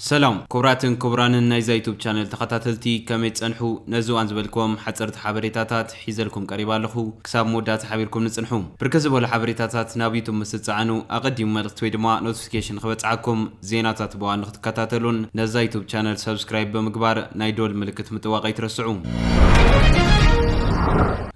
ሰላም ክቡራትን ክቡራንን ናይዛ ዩቱብ ቻነል ተኸታተልቲ፣ ከመይ ትጸንሑ? ነዚ እዋን ዝበልክዎም ሓጸርቲ ሓበሬታታት ሒዘልኩም ቀሪባ ኣለኹ። ክሳብ መወዳእታ ሓቢርኩም ንጽንሑ። ብርክት ዝበሉ ሓበሬታታት ናብ ዩቱብ ምስ ትጸዓኑ፣ ኣቐዲሙ መልእኽቲ ወይ ድማ ኖቲፊኬሽን ክበጽዓኩም፣ ዜናታት ብእዋኑ ክትከታተሉን ነዛ ዩቱብ ቻነል ሰብስክራይብ ብምግባር ናይ ዶል ምልክት ምጥዋቕ ኣይትረስዑ።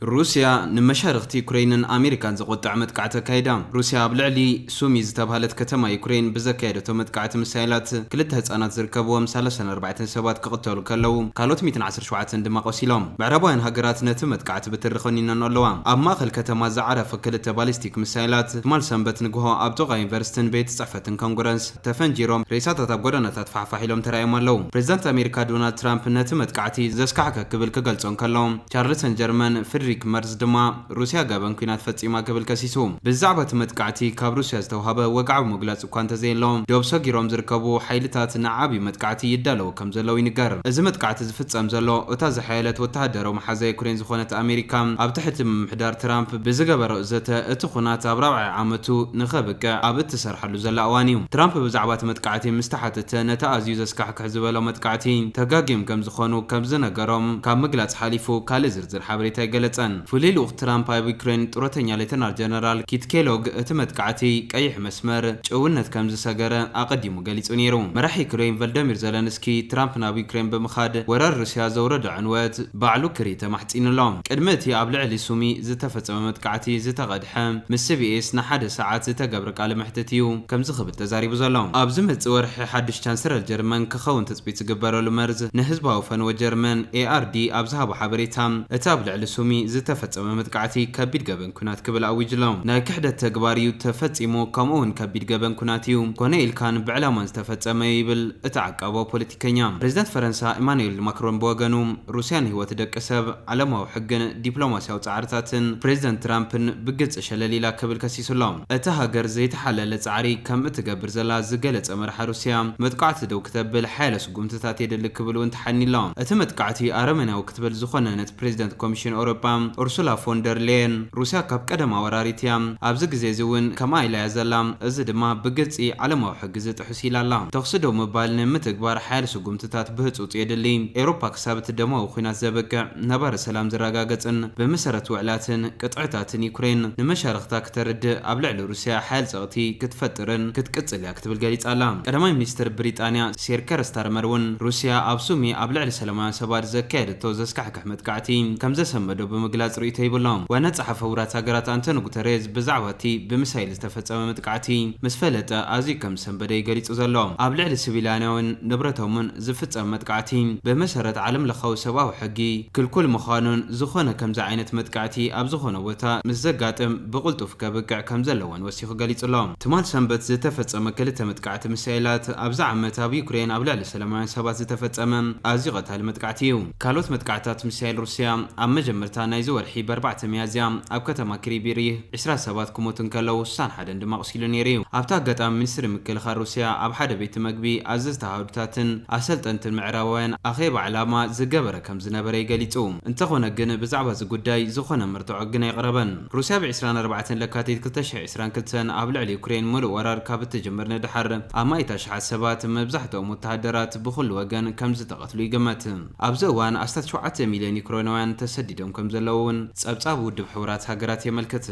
ሩስያ ንመሻርኽቲ ዩክሬንን ኣሜሪካን ዘቖጥዕ መጥቃዕቲ ኣካይዳ። ሩስያ ኣብ ልዕሊ ሱሚ ዝተባህለት ከተማ ዩክሬን ብዘካየደቶ መጥቃዕቲ ሚሳይላት ክልተ ህጻናት ዝርከብዎም ሰላሳን ኣርባዕተን ሰባት ክቕተሉ ከለዉ፣ ካልኦት ሚእትን ዓሰርተ ሸውዓተን ድማ ቆሲሎም። ምዕራባውያን ሃገራት ነቲ መጥቃዕቲ ብትሪ ኮኒነን ኣለዋ። ኣብ ማእከል ከተማ ዝዓረፈ ክልተ ባሊስቲክ ሚሳይላት ትማል ሰንበት ንግሆ ኣብ ጥቓ ዩኒቨርሲቲን ቤት ጽሕፈትን ኮንግረስ ተፈንጂሮም፣ ሬሳታት ኣብ ጎደናታት ፋሕፋሕ ኢሎም ተራእዮም ኣለዉ። ፕሬዚዳንት ኣሜሪካ ዶናልድ ትራምፕ ነቲ መጥቃዕቲ ዘስካሕከ ክብል ክገልጾ እንከሎ፣ ቻርልተን ጀርመን ፍሪድሪክ መርዝ ድማ ሩስያ ገበን ኲናት ፈጺማ ክብል ከሲሱ። ብዛዕባ እቲ መጥቃዕቲ ካብ ሩስያ ዝተዋህበ ወግዓዊ መግለጺ እኳ እንተዘየሎ፣ ዶብ ሰጊሮም ዝርከቡ ሓይልታት ንዓቢ መጥቃዕቲ ይዳለዉ ከም ዘለዉ ይንገር። እዚ መጥቃዕቲ ዝፍጸም ዘሎ እታ ዝሓየለት ወተሃደራዊ መሓዛ ዩክሬን ዝኾነት ኣሜሪካ ኣብ ትሕቲ ምምሕዳር ትራምፕ ብዝገበሮ ዘተ እቲ ኹናት ኣብ ራብዓይ ዓመቱ ንኸብቅዕ ኣብ እትሰርሓሉ ዘላ እዋን እዩ። ትራምፕ ብዛዕባ እቲ መጥቃዕቲ ምስ ተሓተተ፣ ነቲ ኣዝዩ ዘስካሕክሕ ዝበሎ መጥቃዕቲ ተጋግዮም ከም ዝኾኑ ከም ዝነገሮም ካብ ምግላጽ ሓሊፉ ካልእ ዝርዝር ሓበሬታ ኣይገለጸን። ፍሉይ ልኡኽ ትራምፕ ኣብ ዩክሬን ጡረተኛ ሌተናል ጀነራል ኪት ኬሎግ እቲ መጥቃዕቲ ቀይሕ መስመር ጭውነት ከም ዝሰገረ ኣቐዲሙ ገሊጹ ነይሩ። መራሒ ዩክሬን ቮሎዶሚር ዘለንስኪ ትራምፕ ናብ ዩክሬን ብምኻድ ወራር ሩስያ ዘውረዶ ዕንወት ባዕሉ ክርኢ ተማሕጺኑ ኣሎ። ቅድሚ እቲ ኣብ ልዕሊ ሱሚ ዝተፈጸመ መጥቃዕቲ ዝተቐድሐ ምስ ሲ ቢ ኤስ ንሓደ ሰዓት ዝተገብረ ቃለ መሕትት እዩ ከምዚ ክብል ተዛሪቡ ዘሎ። ኣብ ዝመጽእ ወርሒ ሓድሽ ቻንስለር ጀርመን ክኸውን ትጽቢት ዝግበረሉ መርዝ ንህዝባዊ ፈነወ ጀርመን ኤ ኣር ዲ ኣብ ዝሃቦ ሓበሬታ፣ እቲ ኣብ ልዕሊ ሱሚ ዝተፈጸመ መጥቃዕቲ ከቢድ ገበን ኲናት ክብል ኣዊጁ ኣሎ። ናይ ክሕደት ተግባር እዩ ተፈጺሙ፣ ከምኡ እውን ከቢድ ገበን ኲናት እዩ፣ ኮነ ኢልካን ብዕላማን ዝተፈጸመ ይብል እቲ ዓቃባዊ ፖለቲከኛ። ፕሬዚዳንት ፈረንሳ ኢማኑኤል ማክሮን ብወገኑ፣ ሩስያ ንህይወት ደቂ ሰብ፣ ዓለማዊ ሕግን ዲፕሎማሲያዊ ጻዕርታትን ፕሬዚዳንት ትራምፕን ብግልጺ ሸለል ኢላ ክብል ከሲሱ ኣሎ። እታ ሃገር ዘይተሓለለ ጻዕሪ ከም እትገብር ዘላ ዝገለጸ መራሒ ሩስያ፣ መጥቃዕቲ ደው ክተብል ሓያለ ስጉምትታት የድሊ ክብል እውን ተሓኒሎ። እቲ መጥቃዕቲ ኣረመናዊ ክትብል ዝኾነነት ፕሬዚዳንት ኮሚሽን ኤውሮጳ ኡርሱላ ፎን ደር ሌየን፣ ሩስያ ካብ ቀደማ ወራሪት እያ፣ ኣብዚ ግዜ እዚ እውን ከምኣ ኢላ እያ ዘላ፣ እዚ ድማ ብግልጺ ዓለማዊ ሕጊ ዝጥሕስ ኢላ ኣላ። ተኹሲ ደው ምባል ንምትግባር ሓያለ ስጉምትታት ብህጹጽ የድሊ። ኤውሮፓ ክሳብ እቲ ደማዊ ኲናት ዘብቅዕ ነባሪ ሰላም ዝረጋገጽን ብመሰረት ውዕላትን ቅጥዕታትን ዩክሬን ንመሻርኽታ ክተርድእ ኣብ ልዕሊ ሩስያ ሓያል ጸቕቲ ክትፈጥርን ክትቅጽል እያ ክትብል ገሊጻ ኣላ። ቀዳማይ ሚኒስትር ብሪጣንያ ሴር ከር ስታርመር እውን ሩስያ ኣብ ሱሚ ኣብ ልዕሊ ሰላማውያን ሰባት ዘካየደቶ ዘስካሕክሕ መጥቃዕቲ ከም ዘሰመዶ ብምግላጽ ርእይቶ ይብሎም። ዋና ጸሓፊ ሕቡራት ሃገራት ኣንቶኒ ጉተሬዝ ብዛዕባ እቲ ብሚሳይል ዝተፈጸመ መጥቃዕቲ ምስ ፈለጠ ኣዝዩ ከም ዝሰንበደ እዩ ገሊጹ ዘሎ። ኣብ ልዕሊ ሲቪልያናውን ንብረቶምን ዝፍጸም መጥቃዕቲ ብመሰረት ዓለም ለኻዊ ሰብኣዊ ሕጊ ክልኩል ምዃኑን ዝኾነ ከምዚ ዓይነት መጥቃዕቲ ኣብ ዝኾነ ቦታ ምስ ዘጋጥም ብቕልጡፍ ከብቅዕ ከም ዘለዎን ወሲኹ ገሊጹ ኣሎ። ትማል ሰንበት ዝተፈጸመ ክልተ መጥቃዕቲ ሚሳይላት ኣብዚ ዓመት ኣብ ዩክሬን ኣብ ልዕሊ ሰላማውያን ሰባት ዝተፈጸመ ኣዝዩ ቀታሊ መጥቃዕቲ እዩ። ካልኦት መጥቃዕትታት ሚሳይል ሩስያ ኣብ መጀመርታ ናይዚ ወርሒ ብኣርባዕተ ሚያዝያ ኣብ ከተማ ክሪቪ ሪህ ዕስራ ሰባት ክሞቱ እንከለዉ ስሳን ሓደን ድማ ቆሲሉ ነይሩ እዩ። ኣብቲ ኣጋጣሚ ሚኒስትሪ ምክልኻል ሩስያ ኣብ ሓደ ቤት መግቢ ኣዘዝቲ ኣሃዱታትን ኣሰልጠንትን ምዕራባውያን ኣኼባ ዕላማ ዝገበረ ከም ዝነበረ እዩ ገሊጹ። እንተኾነ ግን ብዛዕባ እዚ ጉዳይ ዝኾነ መርትዖ ግን ኣይቐረበን። ሩስያ ብ ዕስራን ኣርባዕተን ለካቲት ክልተ ሽሕን ዕስራን ክልተን ኣብ ልዕሊ ዩክሬን ምሉእ ወራር ካብ እትጅምር ንድሓር ኣማኢት ኣሽሓት ሰባት መብዛሕትኦም ወተሃደራት ብኹሉ ወገን ከም ዝተቐትሉ ይግመት። ኣብዚ እዋን ኣስታት ሸውዓተ ሚልዮን ዩክሬናውያን ተሰዲዶም ከም ዘለዉ እውን ጸብጻብ ውድብ ሕቡራት ሃገራት የመልክት።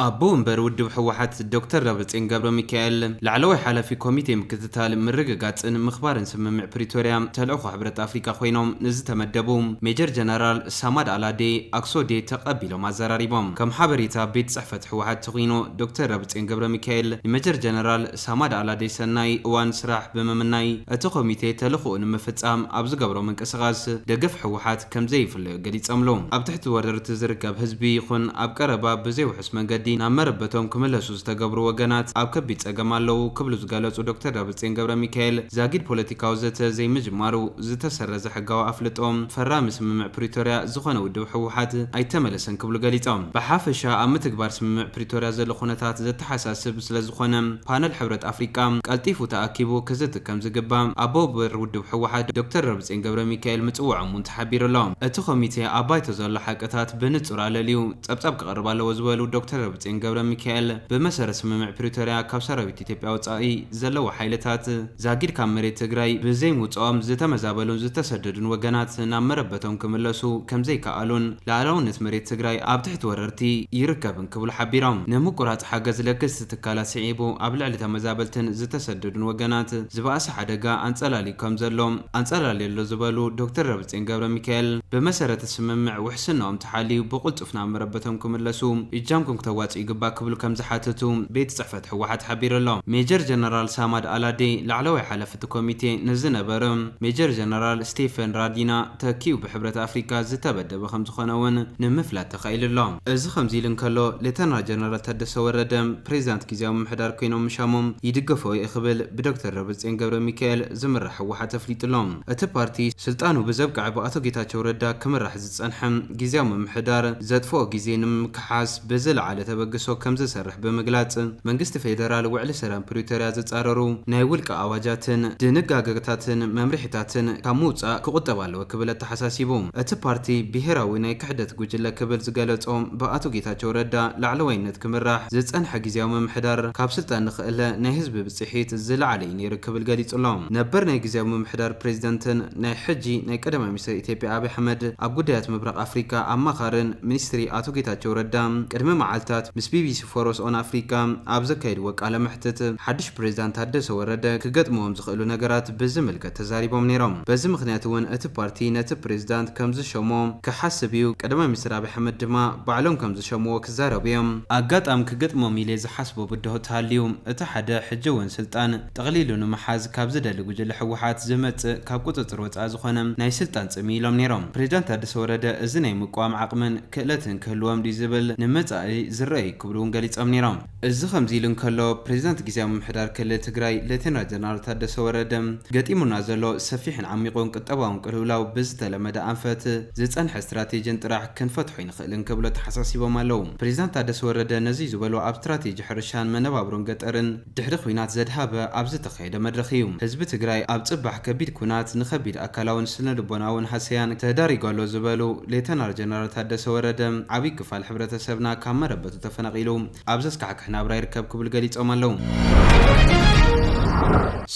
ኣቦ ወንበር ውድብ ህወሓት ዶክተር ደብረጽዮን ገብረ ሚካኤል ላዕለዋይ ሓላፊ ኮሚቴ ምክትታል፣ ምርግጋጽን ምኽባርን ስምምዕ ፕሪቶርያ ተልእኾ ሕብረት ኣፍሪካ ኮይኖም ንዝተመደቡ ሜጀር ጀነራል ሳማድ ኣላዴ ኣክሶዴ ተቐቢሎም ኣዘራሪቦም። ከም ሓበሬታ ቤት ጽሕፈት ህወሓት ተኾይኑ ዶክተር ደብረጽዮን ገብረ ሚካኤል ንሜጀር ጀነራል ሳማድ ኣላዴ ሰናይ እዋን ስራሕ ብምምናይ፣ እቲ ኮሚቴ ተልእኾኡ ንምፍጻም ኣብ ዝገብሮ ምንቅስቓስ ደገፍ ህወሓት ከም ዘይፍለዮ ገሊጾምሉ። ኣብ ትሕቲ ወረርቲ ዝርከብ ህዝቢ ይኹን ኣብ ቀረባ ብዘይውሑስ መንገዲ ወረርቲ ናብ መረበቶም ክምለሱ ዝተገብሩ ወገናት ኣብ ከቢድ ጸገም ኣለዉ ክብሉ ዝገለጹ ዶክተር ደብረጽዮን ገብረ ሚካኤል፣ ዛጊድ ፖለቲካዊ ዘተ ዘይምጅማሩ ዝተሰረዘ ሕጋዊ ኣፍልጦ ፈራሚ ስምምዕ ፕሪቶርያ ዝኾነ ውድብ ህወሓት ኣይተመለሰን ክብሉ ገሊጾም። ብሓፈሻ ኣብ ምትግባር ስምምዕ ፕሪቶርያ ዘሎ ኩነታት ዘተሓሳስብ ስለ ዝኾነ፣ ፓነል ሕብረት ኣፍሪቃ ቀልጢፉ ተኣኪቡ ክዝቲ ከም ዝግባእ ኣቦ ወንበር ውድብ ህወሓት ዶክተር ደብረጽዮን ገብረ ሚካኤል ምጽውዖም እውን ተሓቢሩ ኣሎ። እቲ ኮሚቴ ኣብ ባይቶ ዘሎ ሓቅታት ብንጹር ኣለልዩ ጸብጻብ ክቐርብ ኣለዎ ዝበሉ ዶክተር ደብረጽዮን ገብረ ሚካኤል፣ ብመሰረት ስምምዕ ፕሪቶርያ ካብ ሰራዊት ኢትዮጵያ ወጻኢ ዘለዉ ሓይልታት ዛጊድ ካብ መሬት ትግራይ ብዘይምውጽኦም ዝተመዛበሉን ዝተሰደዱን ወገናት ናብ መረበቶም ክምለሱ ከም ዘይከኣሉን፣ ሉዓላውነት መሬት ትግራይ ኣብ ትሕቲ ወረርቲ ይርከብን ክብሉ ሓቢሮም። ንምቁራጽ ሓገዝ ለገስቲ ትካላት ስዒቡ ኣብ ልዕሊ ተመዛበልትን ዝተሰደዱን ወገናት ዝበኣሰ ሓደጋ ኣንጸላልዩ ከም ዘሎ ኣንጸላልዩ ኣሎ ዝበሉ ዶክተር ደብረጽዮን ገብረ ሚካኤል፣ ብመሰረት ስምምዕ ውሕስናኦም ተሓልዩ ብቕልጡፍ ናብ መረበቶም ክምለሱ እጃምኩም ክተዋጽኡ ይግባእ ክብሉ ከም ዝሓተቱ ቤት ጽሕፈት ህወሓት ሓቢሩ ኣሎ። ሜጀር ጀነራል ሳማድ ኣላዴ ላዕለዋይ ሓላፊ እቲ ኮሚቴ ንዝነበረ ሜጀር ጀነራል ስቴፈን ራዲና ተኪኡ ብሕብረት ኣፍሪካ ዝተበደበ ከም ዝኾነ እውን ንምፍላጥ ተኻኢሉ ኣሎ። እዚ ከምዚ ኢሉ እንከሎ፣ ሌተና ጀነራል ታደሰ ወረደ ፕሬዚዳንት ግዝያዊ ምምሕዳር ኮይኖም ምሻሞም ይድገፎ እየ ክብል ብዶክተር ደብረጽዮን ገብረ ሚካኤል ዝምራሕ ህወሓት ኣፍሊጡ ኣሎ። እቲ ፓርቲ ስልጣኑ ብዘብቅዐ ብኣቶ ጌታቸው ረዳ ክምራሕ ዝጸንሐ ግዝያዊ ምምሕዳር ዘጥፍኦ ግዜ ንምክሓስ ብዝለዓለ ተበግሶ ከም ዝሰርሕ ብምግላጽ፣ መንግስቲ ፌደራል ውዕሊ ሰላም ፕሪቶርያ ዝጻረሩ ናይ ውልቂ ኣዋጃትን ድንጋገታትን መምርሒታትን ካብ ምውጻእ ክቑጠብ ኣለዎ ክብል ኣተሓሳሲቡ። እቲ ፓርቲ ብሄራዊ ናይ ክሕደት ጉጅለ ክብል ዝገለጾ ብኣቶ ጌታቸው ረዳ ላዕለዋይነት ክምራሕ ዝጸንሐ ግዝያዊ ምምሕዳር ካብ ስልጣን ንኽእለ ናይ ህዝቢ ብጽሒት ዝለዓለ እዩ ነይሩ ክብል ገሊጹ ኣሎ። ነበር ናይ ግዝያዊ ምምሕዳር ፕሬዚደንትን ናይ ሕጂ ናይ ቀዳማይ ሚኒስትር ኢትዮጵያ ኣብይ ኣሕመድ ኣብ ጉዳያት ምብራቕ ኣፍሪካ ኣማኻርን ሚኒስትሪ ኣቶ ጌታቸው ረዳ ቅድሚ መዓልታት ምስ ቢቢሲ ፎረስ ኦን ኣፍሪካ ኣብ ዘካየድዎ ቃለ መሕትት፣ ሓድሽ ፕሬዚዳንት ታደሰ ወረደ ክገጥምዎም ዝኽእሉ ነገራት ብዝምልከት ተዛሪቦም ነይሮም። በዚ ምኽንያት እውን እቲ ፓርቲ ነቲ ፕሬዚዳንት ከም ዝሸሞ ክሓስብ እዩ። ቀዳማይ ሚኒስትር ኣብይ ኣሕመድ ድማ ባዕሎም ከም ዝሸምዎ ክዛረቡ እዮም። ኣጋጣሚ ክገጥሞም ኢለ ዝሓስቦ ብድሆ ተሃልዩ፣ እቲ ሓደ ሕጂ እውን ስልጣን ጠቕሊሉ ንምሓዝ ካብ ዝደሊ ጉጅለ ህወሓት ዝመጽእ ካብ ቁጽጽር ወጻኢ ዝኾነ ናይ ስልጣን ጽምኢ ኢሎም ነይሮም። ፕሬዚዳንት ታደሰ ወረደ እዚ ናይ ምቅዋም ዓቕምን ክእለትን ክህልዎም ድዩ ዝብል ንመጻኢ ዝረአ እዩ ክብሉ እውን ገሊጾም ነይሮም። እዚ ከምዚ ኢሉ እንከሎ፣ ፕሬዚዳንት ግዝያዊ ምምሕዳር ክልል ትግራይ ሌተና ጀነራል ታደሰ ወረደ ገጢሙና ዘሎ ሰፊሕን ዓሚቑን ቁጠባውን ቅልውላው ብዝተለመደ ኣንፈት ዝጸንሐ ስትራቴጂን ጥራሕ ክንፈትሖ ኣይንኽእልን ክብሉ ተሓሳሲቦም ኣለዉ። ፕሬዚዳንት ታደሰ ወረደ ነዚ ዝበሉ ኣብ ስትራቴጂ ሕርሻን መነባብሮን ገጠርን ድሕሪ ኲናት ዘድሃበ ኣብ ዝተኻየደ መድረኽ እዩ። ህዝቢ ትግራይ ኣብ ጽባሕ ከቢድ ኲናት ንኸቢድ ኣካላውን ስነ ልቦናውን ሃሰያን ተዳሪጉ ኣሎ ዝበሉ ሌተናል ጀነራል ታደሰ ወረደ፣ ዓብዪ ክፋል ሕብረተሰብና ካብ መረበቱ ተፈናቒሉ ኣብ ዘስካሕክሕ ናብራ ይርከብ ክብሉ ገሊጾም ኣለዉ።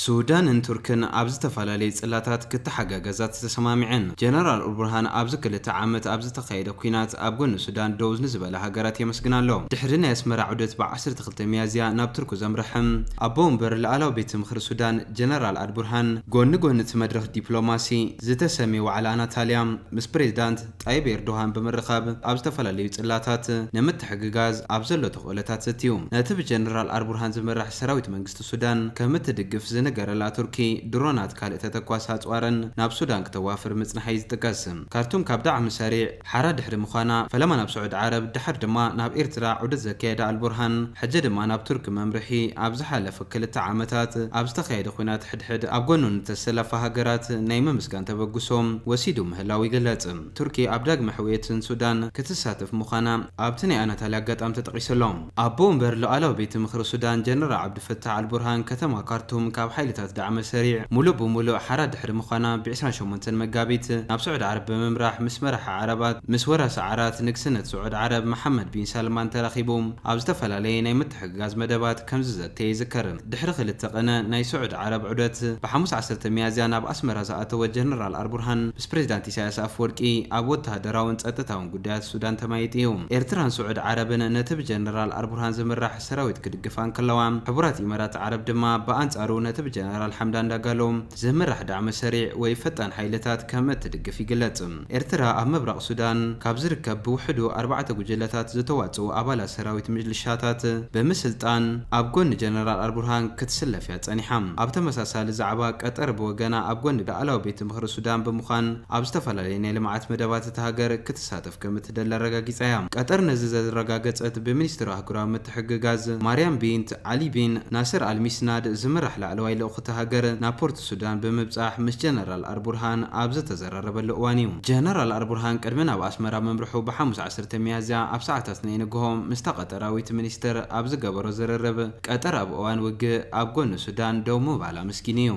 ሱዳንን ቱርክን ኣብ ዝተፈላለዩ ጽላታት ክተሓጋገዛ ተሰማሚዐን። ጀነራል ኡልቡርሃን ኣብዚ ክልተ ዓመት ኣብ ዝተኻየደ ኲናት ኣብ ጎኒ ሱዳን ደው ንዝበላ ሃገራት የመስግን ኣሎ። ድሕሪ ናይ ኣስመራ ዑደት ብ ዓሰርተ ክልተ ሚያዝያ ናብ ቱርክ ዘምርሐ ኣቦ ወንበር ሉዓላዊ ቤት ምኽሪ ሱዳን ጀነራል ኣልቡርሃን፣ ጎኒ ጎኒ እቲ መድረኽ ዲፕሎማሲ ዝተሰምየ ዋዕላ ኣናታልያ ምስ ፕሬዚዳንት ጣይብ ኤርዶሃን ብምርኻብ ኣብ ዝተፈላለዩ ጽላታት ንምትሕግጋዝ ኣብ ዘሎ ተኽእሎታት ዘትዩ። ነቲ ብጀነራል ኣልቡርሃን ዝምራሕ ሰራዊት መንግስቲ ሱዳን ከም እትድግፍ ዝንገረላ ቱርኪ፣ ድሮናት ካልእ ተተኳሲ ኣጽዋርን ናብ ሱዳን ክተዋፍር ምጽንሓ እዩ ዝጥቀስ። ካርቱም ካብ ዳዕሚ ሰሪዕ ሓራ ድሕሪ ምዃና፣ ፈለማ ናብ ስዑድ ዓረብ፣ ድሓር ድማ ናብ ኤርትራ ዑደት ዘካየደ ኣልቡርሃን፣ ሕጂ ድማ ናብ ቱርኪ መምርሒ ኣብ ዝሓለፈ ክልተ ዓመታት ኣብ ዝተኻየደ ኲናት ሕድሕድ ኣብ ጎኑ ንተሰለፋ ሃገራት ናይ ምምስጋን ተበግሶ ወሲዱ ምህላው ይግለጽ። ቱርኪ ኣብ ዳግመ ሕውየትን ሱዳን ክትሳተፍ ምዃና ኣብቲ ናይ ኣናታልያ ኣጋጣሚ ተጠቒሱ ኣሎ። ኣቦ ወንበር ሉዓላዊ ቤት ምኽሪ ሱዳን ጀነራል ዓብዱልፈታሕ ኣልቡርሃን፣ ከተማ ካርቱም ካብ ሓይልታት ዳዕመ ሰሪዕ ሙሉእ ብሙሉእ ሓራ ድሕሪ ምዃና፣ ብ ዕስራን ሸሞንተን መጋቢት ናብ ስዑድ ዓረብ ብምምራሕ ምስ መራሒ ዓረባት፣ ምስ ወራሲ ዓራት ንግስነት ስዑድ ዓረብ መሓመድ ቢን ሳልማን ተራኺቡ ኣብ ዝተፈላለየ ናይ ምትሕግጋዝ መደባት ከም ዝዘተ ይዝከር። ድሕሪ ክልተ ቀነ ናይ ስዑድ ዓረብ ዑደት፣ ብሓሙስ ዓሰርተ ሚያዝያ ናብ ኣስመራ ዝኣተወ ጀነራል ኣልቡርሃን ምስ ፕሬዚዳንት ኢሳያስ ኣፈወርቂ ኣብ ወተሃደራውን ጸጥታውን ጉዳያት ሱዳን ተማይጡ እዩ። ኤርትራን ስዑድ ዓረብን ነቲ ብጀነራል ኣልቡርሃን ዝምራሕ ሰራዊት ክድግፋ እንከለዋ፣ ሕቡራት ኢማራት ዓረብ ድማ ብኣን ኣንጻሩ ነቲ ብጀነራል ሓምዳን ዳጋሎ ዝምራሕ ዳዕመ ሰሪዕ ወይ ፈጣን ሓይልታት ከም እትድግፍ ይግለጽ። ኤርትራ ኣብ ምብራቕ ሱዳን ካብ ዝርከብ ብውሕዱ ኣርባዕተ ጉጅለታት ዝተዋጽኡ ኣባላት ሰራዊት ምልሻታት ብምስልጣን ኣብ ጎኒ ጀነራል ኣልቡርሃን ክትስለፍ እያ ጸኒሓ። ኣብ ተመሳሳሊ ዛዕባ፣ ቀጠር ብወገና ኣብ ጎኒ ላዕላዊ ቤት ምኽሪ ሱዳን ብምዃን ኣብ ዝተፈላለዩ ናይ ልምዓት መደባት እታ ሃገር ክትሳተፍ ከም እትደሊ ኣረጋጊጻ እያ። ቀጠር ነዚ ዘረጋገጸት ብሚኒስትሪ ኣህጉራዊ ምትሕግጋዝ ማርያም ቢንት ዓሊ ቢን ናስር ኣልሚስናድ ዝምራሕ ላዕለዋይ ልኡኽ እታ ሃገር ናብ ፖርት ሱዳን ብምብጻሕ ምስ ጀነራል ኣልቡርሃን ኣብ ዝተዘራረበሉ እዋን እዩ። ጀነራል ኣልቡርሃን ቅድሚ ናብ ኣስመራ ምምርሑ ብሓሙስ ዓሰርተ ሚያዝያ ኣብ ሰዓታት ናይ ንግሆ ምስታ ቀጠራዊት ሚኒስትር ኣብ ዝገበሮ ዝርርብ፣ ቀጠር ኣብ እዋን ውግእ ኣብ ጎኒ ሱዳን ደው ምባል ኣመስጊኑ እዩ።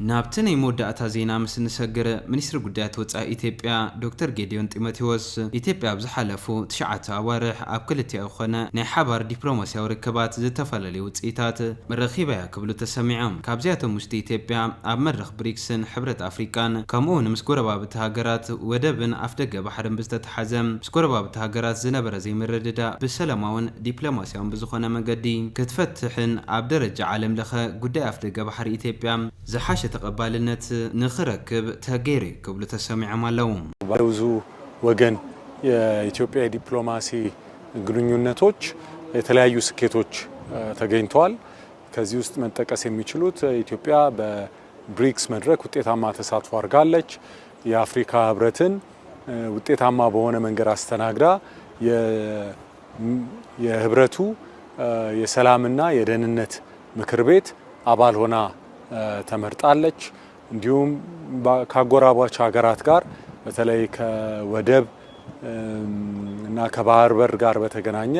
ናብቲ ናይ መወዳእታ ዜና ምስ እንሰግር፣ ሚኒስትሪ ጉዳያት ወጻኢ ኢትዮጵያ ዶክተር ጌዲዮን ጢሞቴዎስ፣ ኢትዮጵያ ኣብ ዝሓለፉ ትሽዓተ ኣዋርሕ ኣብ ክልቲኣዊ ኮነ ናይ ሓባር ዲፕሎማስያዊ ርክባት ዝተፈላለዩ ውጽኢታት ረኺባ እያ ክብሉ ተሰሚዖም። ካብዚኣቶም ውሽጢ ኢትዮጵያ ኣብ መድረኽ ብሪክስን ሕብረት ኣፍሪቃን ከምኡ እውን ምስ ጎረባብቲ ሃገራት ወደብን ኣፍደገ ባሕርን ብዝተተሓዘ ምስ ጎረባብቲ ሃገራት ዝነበረ ዘይምርድዳእ ብሰላማውን ዲፕሎማስያውን ብዝኾነ መንገዲ ክትፈትሕን ኣብ ደረጃ ዓለም ለኸ ጉዳይ ኣፍደገ ባሕሪ ኢትዮጵያ ዝሓሸ ተቐባልነት ንኽረክብ ተገይሩ እዩ ክብሉ ተሰሚዖም ኣለዉ። በብዙ ወገን የኢትዮጵያ የዲፕሎማሲ ግንኙነቶች የተለያዩ ስኬቶች ተገኝተዋል። ከዚህ ውስጥ መጠቀስ የሚችሉት ኢትዮጵያ በብሪክስ መድረክ ውጤታማ ተሳትፎ አድርጋለች። የአፍሪካ ህብረትን ውጤታማ በሆነ መንገድ አስተናግዳ የህብረቱ የሰላምና የደህንነት ምክር ቤት አባል ሆና ተመርጣለች። እንዲሁም ካጎራባች ሀገራት ጋር በተለይ ከወደብ እና ከባህር በር ጋር በተገናኘ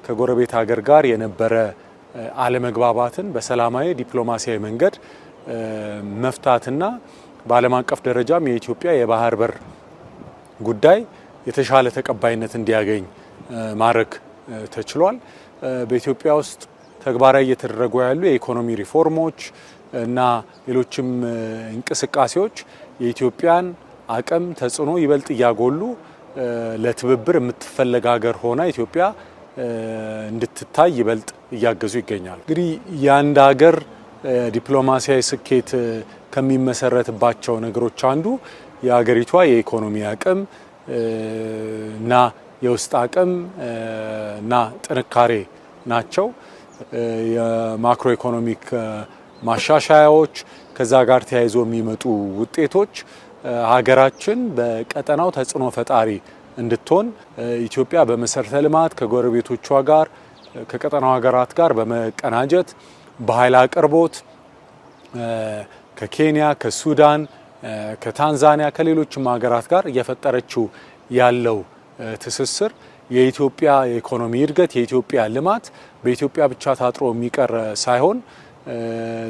ከጎረቤት ሀገር ጋር የነበረ አለመግባባትን በሰላማዊ ዲፕሎማሲያዊ መንገድ መፍታትና በዓለም አቀፍ ደረጃም የኢትዮጵያ የባህር በር ጉዳይ የተሻለ ተቀባይነት እንዲያገኝ ማድረግ ተችሏል። በኢትዮጵያ ውስጥ ተግባራዊ እየተደረጉ ያሉ የኢኮኖሚ ሪፎርሞች እና ሌሎችም እንቅስቃሴዎች የኢትዮጵያን አቅም ተጽዕኖ ይበልጥ እያጎሉ ለትብብር የምትፈለግ ሀገር ሆና ኢትዮጵያ እንድትታይ ይበልጥ እያገዙ ይገኛሉ። እንግዲህ የአንድ ሀገር ዲፕሎማሲያዊ ስኬት ከሚመሰረትባቸው ነገሮች አንዱ የሀገሪቷ የኢኮኖሚ አቅም እና የውስጥ አቅም እና ጥንካሬ ናቸው። የማክሮ ኢኮኖሚክ ማሻሻያዎች፣ ከዛ ጋር ተያይዞ የሚመጡ ውጤቶች ሀገራችን በቀጠናው ተጽዕኖ ፈጣሪ እንድትሆን ኢትዮጵያ በመሰረተ ልማት ከጎረቤቶቿ ጋር ከቀጠናው ሀገራት ጋር በመቀናጀት በኃይል አቅርቦት ከኬንያ፣ ከሱዳን፣ ከታንዛኒያ፣ ከሌሎችም ሀገራት ጋር እየፈጠረችው ያለው ትስስር የኢትዮጵያ የኢኮኖሚ እድገት፣ የኢትዮጵያ ልማት በኢትዮጵያ ብቻ ታጥሮ የሚቀር ሳይሆን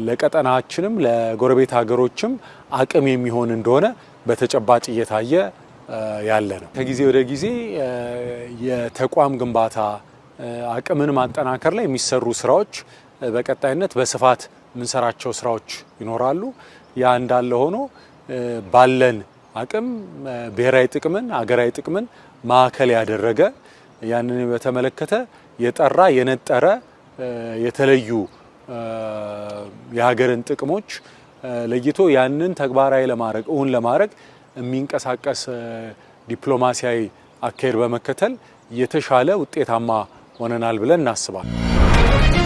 ለቀጠናችንም ለጎረቤት ሀገሮችም አቅም የሚሆን እንደሆነ በተጨባጭ እየታየ ያለ ነው። ከጊዜ ወደ ጊዜ የተቋም ግንባታ አቅምን ማጠናከር ላይ የሚሰሩ ስራዎች በቀጣይነት በስፋት የምንሰራቸው ስራዎች ይኖራሉ። ያ እንዳለ ሆኖ ባለን አቅም ብሔራዊ ጥቅምን አገራዊ ጥቅምን ማዕከል ያደረገ ያንን በተመለከተ የጠራ የነጠረ የተለዩ የሀገርን ጥቅሞች ለይቶ ያንን ተግባራዊ ለማድረግ እውን ለማድረግ የሚንቀሳቀስ ዲፕሎማሲያዊ አካሄድ በመከተል የተሻለ ውጤታማ ሆነናል ብለን እናስባለን።